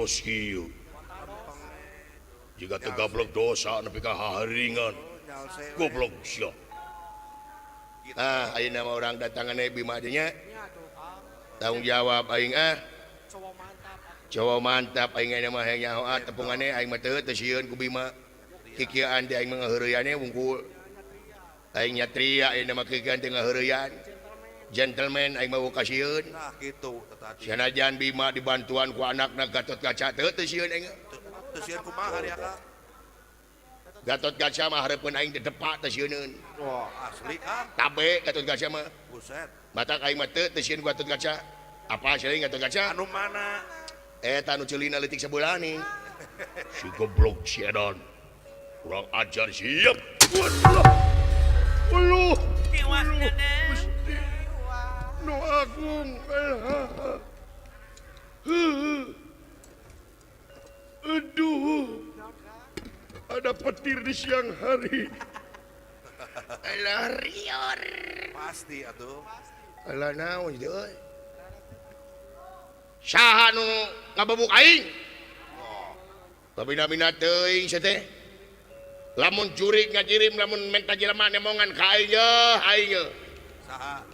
Kos kieu jiga teu gablek dosa nepi ka haharingan. Goblok sia. Ah, ayeuna mah urang datangan Bima nya. Tanggung jawab aing ah. Cowok mantap aing ayeuna mah hayang nyaho ah tepungane aing mah teu sieun ku Bima. Kikieuan teh aing mah ngaheureuyane wungkul. Aing nyatria ayeuna mah kikieuan teh ngaheureuyaan. Gentleman aing mah kasieun. Nah gitu tadi. Sanajan Bima dibantuan ku anakna Gatot Kaca teu teu sieun aing. Teu sieun kumaha ari Akang? Gatot Kaca mah hareupeun aing teh depak teu sieuneun. Wah, asli Kang. Tabe Gatot Kaca mah. Buset. Matak aing mah teu sieun ku Gatot Kaca. Apa sieun Gatot Kaca? Anu mana? Eta nu ceulina leutik sabelah nih. Si goblok si Edan. Kurang ajar siap. Waduh. Uluh. Gusti. Nu agung. Aduh. Ada petir di siang hari. Alah rior. Pasti atuh. Alah naon ieu euy. Saha nu ngabebuk aing? Kabina-bina teuing sia teh. Lamun jurig ngajirim lamun menta jelema nemongan ka aing yeuh aing yeuh. Saha?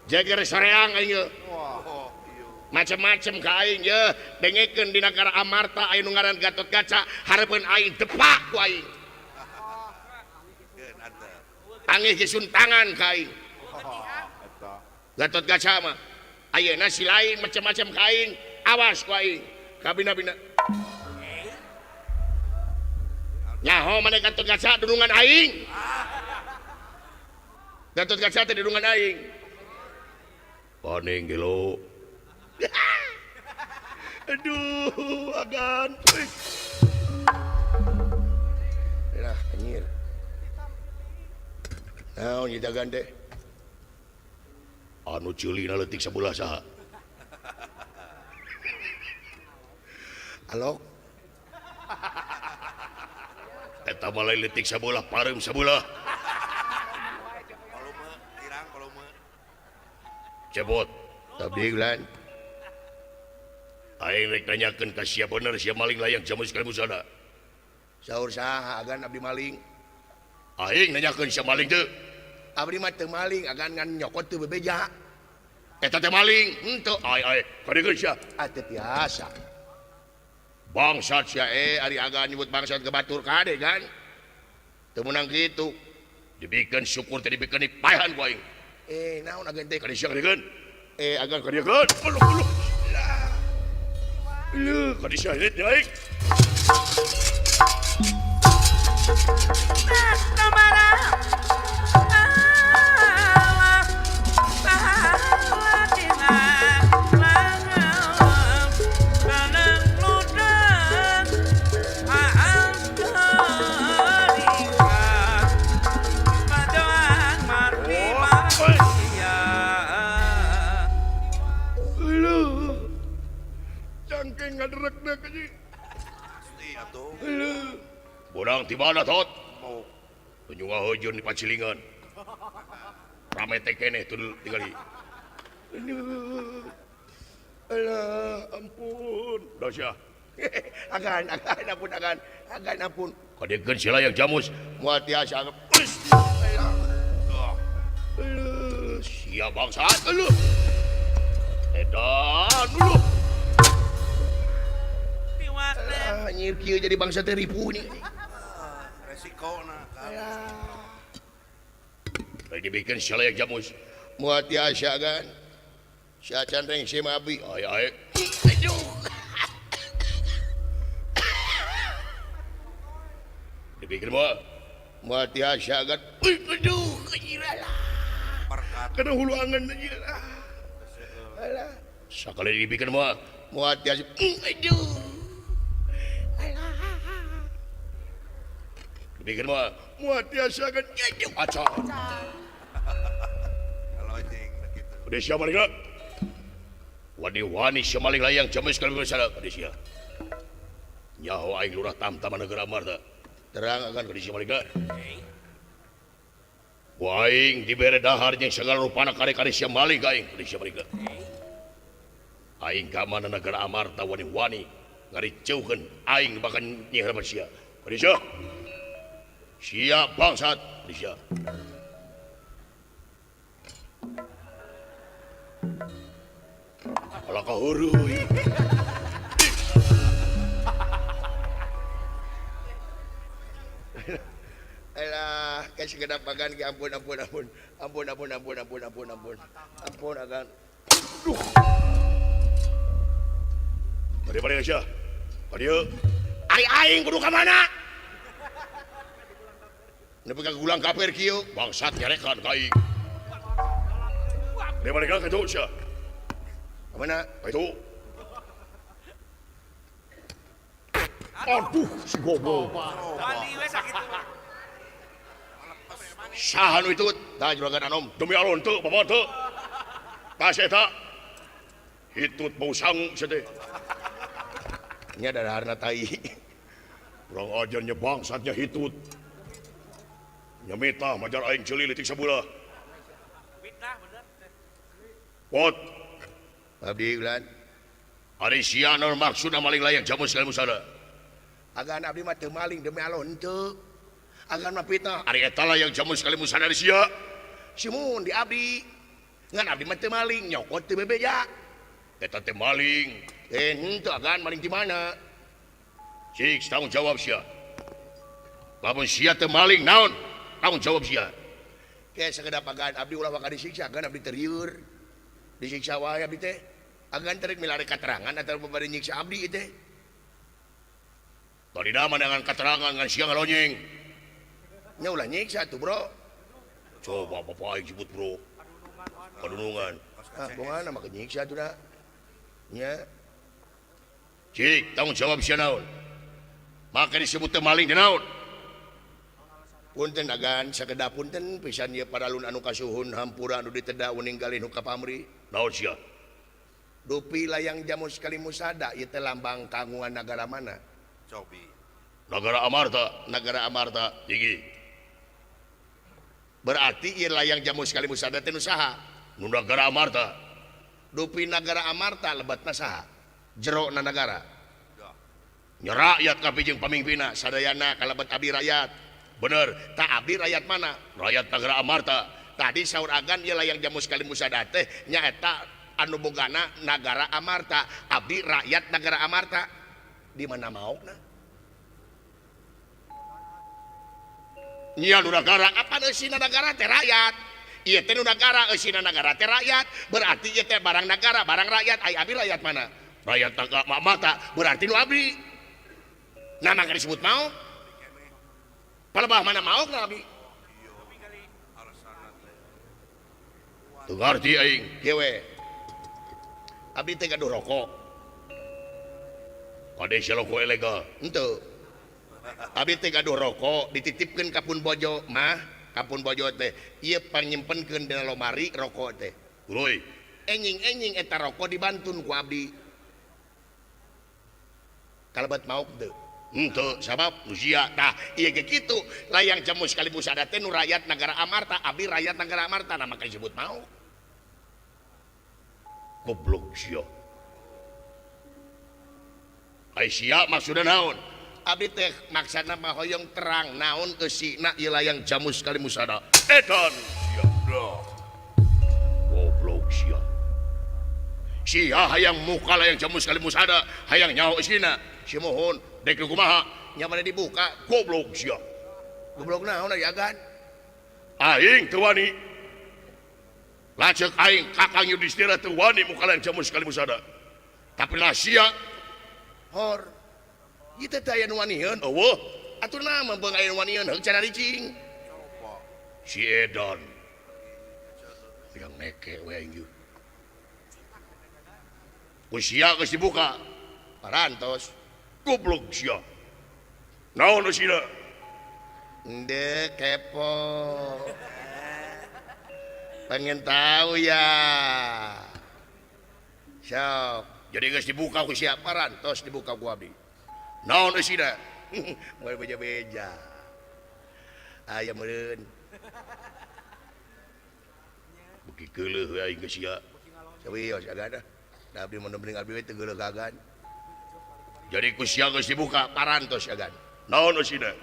Jeger soreang aing yeuh. Wah, iya. Macem-macem ka aing yeuh. Dengekeun di nagara Amarta aya nu ngaran Gatot Kaca hareupeun aing depak ku aing. Keun atuh. Tangih ge suntangan ka aing. Oh, eta. Gatot Kaca mah ayeuna si lain macem-macem ka aing, awas ku aing. Kabina-bina. Nyaho maneh Gatot Kaca dunungan aing. Gatot Kaca teh dunungan aing. Paning gelo. Aduh, agan. Lah, anjir. Naon ieu dagan teh? Anu ceulina leutik sabelah saha? Alok. Eta mah lain leutik sabelah, pareum sabelah. Volume kirang volume. Cebot. Abdi ulan. Aing rek nanyakeun ka sia bener sia maling layang jamus ka musana. Saur saha agan abdi maling? Aing nanyakeun sia maling teu? Abdi mah teu maling, agan ngan nyokot teu bebeja. Eta teh maling, henteu. Ai ai, kadiekeun sia. Ah teu tiasa. Bangsat sia ari agan nyebut bangsat ke batur kade kan. Teu meunang kitu. Dibikeun syukur teh dibikeun dipaehan ku aing. Naon agan teh? Ka sia kadiekeun. Agan kadiekeun. Aduh, aduh. Leuh, ka sia heuit aing. Bodang di mana tot? Penyunga hojun di pacilingan. Rame teh keneh tuh tinggali. Aduh. Alah, ampun. Dah sia. Agan, agan, ampun, agan. Agan, ampun. Kadiekeun si layang jamus. Moal tiasa. Aduh. Sia bangsat. Aduh. Edan dulu. Alah, nyir kieu jadi bangsa teh ripuh nih. Resikona kan. Lagi dibikin si layang jamus. Moal tiasa kan. Sia can rengse mah abdi. Ai ai. Aduh. Dibikin mah. Moal tiasa kan. Aduh, kejiralah. Perkat. Kana hulu angan aja. Alah. Sakali dibikin mah. Moal tiasa. Aduh. Dibikin mah. Moal tiasa kan. Aduh. Aca. Kalau jeung kitu. Udah siapa lagi? Wani-wani sia maling layang jamus kalau misalnya kadi sia. Nyaho aing lurah tamtama negara Amarta. Terang akan kadi sia maling ka. Ku aing dibere dahar jeung segala rupana kare-kare sia maling ka aing kadi sia maling ka. Aing ka mana negara Amarta wani-wani ngariceukeun aing bakal nyihar sia. Sia. Sia bangsat, sia. Alah kaheureui. Alah, ka segedap agan ge ampun ampun ampun. Ampun ampun ampun ampun ampun ampun. Ampun agan. Duh. Bari-bari sia. Ka dieu. Ai aing kudu ka mana? Nepi ka gulang kafir kieu. Bangsat nyarekan ka aing. Bari-bari ka kitu sia. Ka mana? Ka itu. Aduh, si goblok. Wani we sakitu. Saha nu itu? Tah juragan anom. Demi Allah teu, bapak teu. Tah eta. Hitut bau sangu sia teh. Nya dadaharna tai. Urang ajar nya bangsatnya hitut. Nya mitah majar aing ceuli leutik sabelah. Fitnah bener. Pot. Abdi ulan. Ari sia naon maksudna maling layang jamus sekali musada. Agan abdi mah teu maling demi Allah henteu. Agan mah fitnah. Ari eta layang jamus sekali musada di sia. Simun di abdi. Ngan abdi mah teu maling nyokot teu bebeja. Eta teh maling. Henteu agan maling di mana? Cik tanggung jawab sia. Lamun sia teu maling naon? Tanggung jawab sia. Ke sakedap agan abdi ulah waka disiksa, agan abdi terieur. Disiksa wae abdi teh. Agan terek milari katerangan atawa bari nyiksa abdi teh. Tadi nama dengan keterangan ngan sia ngalonyeng. Nya ulah nyiksa tuh, Bro. Coba bapak aing sebut, Bro. Kadunungan. Ah, bongana mah nyiksa tuh da. Nya. Cik, tanggung jawab sia naon? Maka disebut teh maling teh naon? Punten agan sakedap punten pisan ieu paralun anu kasuhun hampura anu diteda uninggalin nu kapamri. Naon sia? Dupi layang jamus kali musada ieu teh lambang kagungan nagara mana? Cobi. Nagara Amarta. Nagara Amarta. Tinggi. Berarti ieu layang jamus kali musada teh nu saha? Nu nagara Amarta. Dupi nagara Amarta lebatna saha? Jero na nagara. Nya rakyat kabeh jeung pamimpinna sadayana kalebet abdi rakyat. Bener, tak abdi rakyat mana? Rakyat nagara Amarta. Tadi saur agan ieu layang jamus kali musada teh nyaeta anu bogana nagara Amarta. Abdi rakyat nagara Amarta. Di mana maokna? Nya nu nagara, apa eusina nagara teh rakyat? Ieu teh nu nagara, eusina nagara teh rakyat. Berarti ieu teh barang nagara, barang rakyat. Ai abdi rakyat mana? Rakyat nagara Amarta. Berarti nu abdi. Nah, maka disebut mau. Palebah mana mau abdi? Teu ngarti aing. Kieu we. Abdi teh gaduh rokok. Kade sia rokok ilegal? Henteu. Abdi teh gaduh rokok dititipkeun ka pun bojo mah, ka pun bojo teh ieu panyimpenkeun dina lomari rokok teh. Tuluy. Enjing-enjing eta rokok dibantun ku abdi. Kalebet maok teu? Henteu, sabab nu sia. Tah, ieu ge kitu. Layang jamus kali musada teh nu rakyat nagara Amarta, abdi rakyat nagara Amarta, nah maka disebut maok. Goblok sia. Ai sia maksudna naon? Abdi teh maksana mah hoyong terang naon eusina ieu layang jamus kali musada. Edan sia. Goblok sia. Sia hayang muka layang jamus kali musada, hayang nyaho eusina. Si mohon dek kumaha? Nya mana dibuka? Goblok sia. Goblok naon ari agan? Aing teu wani. Lanceuk aing Kakang Yudhistira teu wani muka layang jamus kali musada. Tapi lah sia hor. Ieu teh aya nu waniheun? Eueuh. Atuh naon beung aya nu waniheun heug cara ricing. Si edan. Yang neke we aing ieu. Ku sia geus dibuka. Parantos. Goblok sia. Naon eusina? Ende kepo. Pengen tahu ya. Sok. Jadi geus dibuka ku sia parantos dibuka ku abdi. Naon eusina? Moal beja-beja. Aya meureun. Beuki keuleuh we aing geus sia. Sawios agana. Da abdi mun mending abdi we teu geuleuh agan. Jadi ku sia geus dibuka parantos agan. Naon eusina?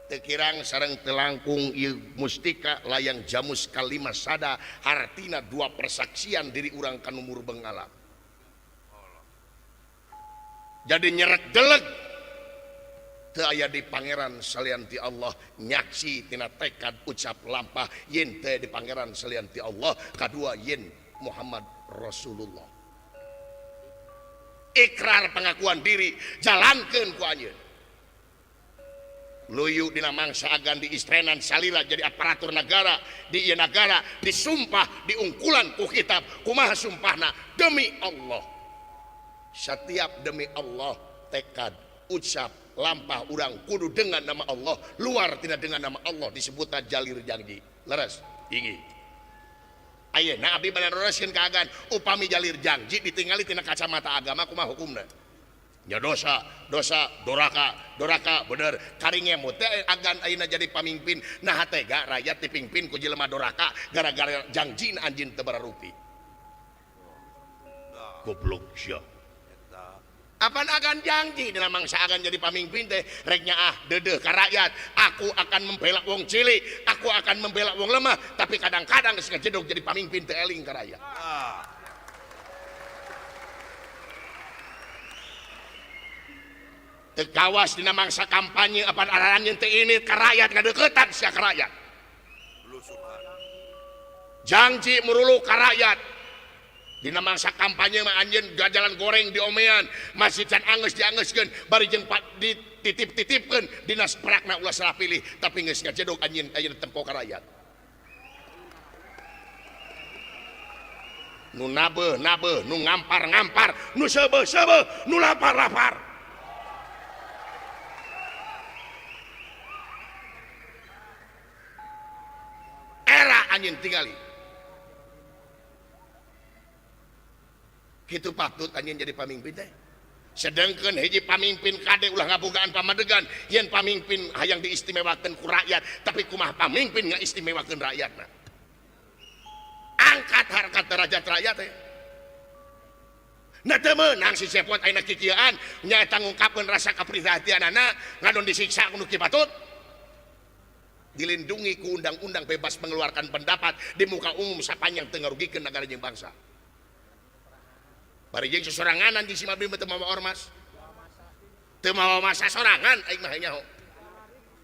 Teu kirang sareng teu langkung ieu mustika layang jamus kalima sada hartina dua persaksian diri urang ka nu murbeng alam. Jadi nyerek deleg teu aya di pangeran salian ti Allah nyaksi tina tekad ucap lampah yen teu di pangeran salian ti Allah kadua yen Muhammad Rasulullah. Ikrar pengakuan diri jalankeun ku anjeun. Luyu dina mangsa agan di istrenan salila jadi aparatur negara di ieu nagara disumpah diungkulan ku kitab kumaha sumpahna demi Allah. Setiap demi Allah tekad ucap lampah urang kudu dengan nama Allah luar tidak dengan nama Allah disebutna jalir janji leres tinggi ayeuna abdi bade nereskeun ka agan upami jalir janji ditingali tina kacamata agama kumaha hukumna nya dosa dosa doraka doraka bener karingemut teh agan ayeuna jadi pamimpin nah tega rakyat dipimpin ku jelema doraka gara-gara janjina anjeun teu bararupi goblok sia. Apan agan janji dina mangsa agan jadi pamimpin teh rek nyaah deudeuh ka rakyat aku akan membela wong cilik aku akan membela wong lemah tapi kadang-kadang geus ngajedog jadi pamimpin teu eling ka rakyat. Teu kawas dina mangsa kampanye apan araranjeun teu ini ka rakyat ngadeuketan sia ka rakyat janji murulu ka rakyat dina mangsa kampanye mah anjeun jalan goreng diomean masjid can anggeus dianggeuskeun bari jeung dititip-titipkeun dina sprakna ulah salah pilih tapi geus ngajedog anjeun ayeuna tempo ka rakyat nu nabeuh nabeuh nu ngampar ngampar nu seubeuh seubeuh nu lapar lapar era anjeun tingali kitu patut anjeun jadi pamimpin teh sedangkan hiji pamimpin kade ulah ngabogaan pamadegan yen pamimpin hayang diistimewakeun ku rakyat tapi kumaha pamimpin ngaistimewakeun rakyatna angkat harkat derajat rakyat teh nah teu meunang si Cepot ayeuna kikieuan nyaeta ngungkapkeun rasa kaprihatianana ngadon disiksa ku nu kieu patut dilindungi ku undang-undang bebas mengeluarkan pendapat di muka umum sapanjang teu ngarugikeun nagara jeung bangsa. Bari jeung sosoranganan di si Mabdi teu mawa ormas. Teu mawa masa sorangan aing mah nyaho.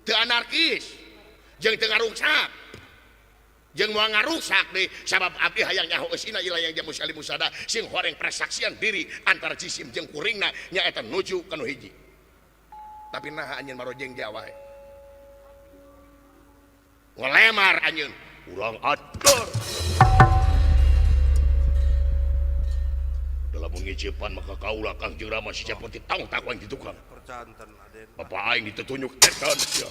Teu anarkis jeung teu ngaruksak. Jeung moal ngaruksak deui sabab abdi hayang nyaho eusina ieu layang jamus kali musada sing horeng persaksian diri antara jisim jeung kuringna nyaeta nuju ka nu hiji. Tapi naha anjeun marojeng Jawa we. Ngalemar anjeun urang atur. Dalam mengijipan maka kaulah Kang Jeung Rama si Cepot ditang takuan di tukang. Bapak aing ditutunyuk edan sia.